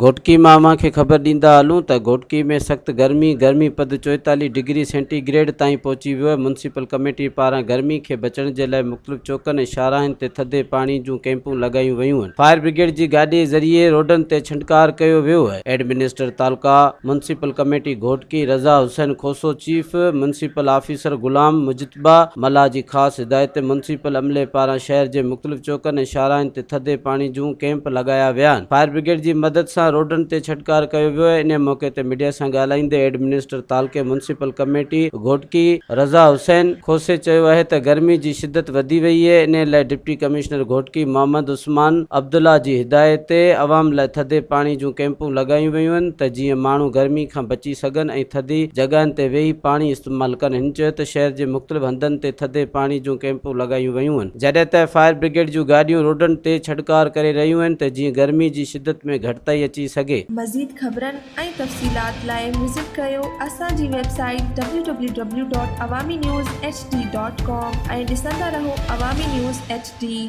گهوٽڪي مان اوهان کي خبر ڏيندا هلون ته گهوٽڪي ۾ سخت گرمي، گرمي پد 44 ڊگري سينٽي گريڊ تائين پهچي ويو، ميونسپل ڪميٽي پاران گرمي کي بچڻ جي لاء مختلف چوڪن ۽ شاهراهن تي ٿڌي پاڻي جون ڪئمپون لڳايون ويون آهن، فائر برگيڊ جي گاڏي ذريعي روڊن تي ڇنڊڪار ڪيو ويو آهي، ايڊمنسٽر تعلقه municipal committee Ghotki Raza Hussain Khoso, chief municipal officer Ghulam Mujtaba Mallah جي خاص هدايت تي ميونسپل عملي پاران شهر جي مختلف چوڪن ۽ شاهراهن تي ٿڌي پاڻي جون ڪئمپ لڳايا ويا آهن، فائر برگيڊ جي مدد سان روڊن تي ڇٽڪار ڪيو ويو آهي، انهي موقعي تي ميڊيا سان ڳالهائيندي ايڊمنسٽر تعلقي ميونسپل ڪميٽي گهوٽڪي رضا حسين کوسي چيو آهي ته گرمي جي شدت وڌي وئي اهي، انهي لاء ڊپٽي ڪمشنر گهوٽڪي محمد عثمان عبدالله جي هدايت تي عوام لاء ٿڌي پاڻي جون ڪئمپون لڳايون ويون آهن ته جيئن ماڻهو گرمي کان بچي سگهن ۽ ٿڌي جڳهن تي ويهي پاڻي استعمال ڪن، هن چيو ته شهر جي مختلف هنڌن تي ٿڌي پاڻي جون ڪئمپون لڳايون ويون آهن. جڏهن ته فائر برگيڊ جون گاڏيون روڊن تي ڇڏڪار ڪري رهيون آهن ته جيئن گرمي جي شدت ۾ گهٽتائي اچي سگهي. مزيد خبرن ۽ تفصيلات لاء وزٽ ڪريو اسان جي website W W W dot Awami news H D dot com ۽ ڏسندا رهو عوامي نيوز ايڇ ڊي.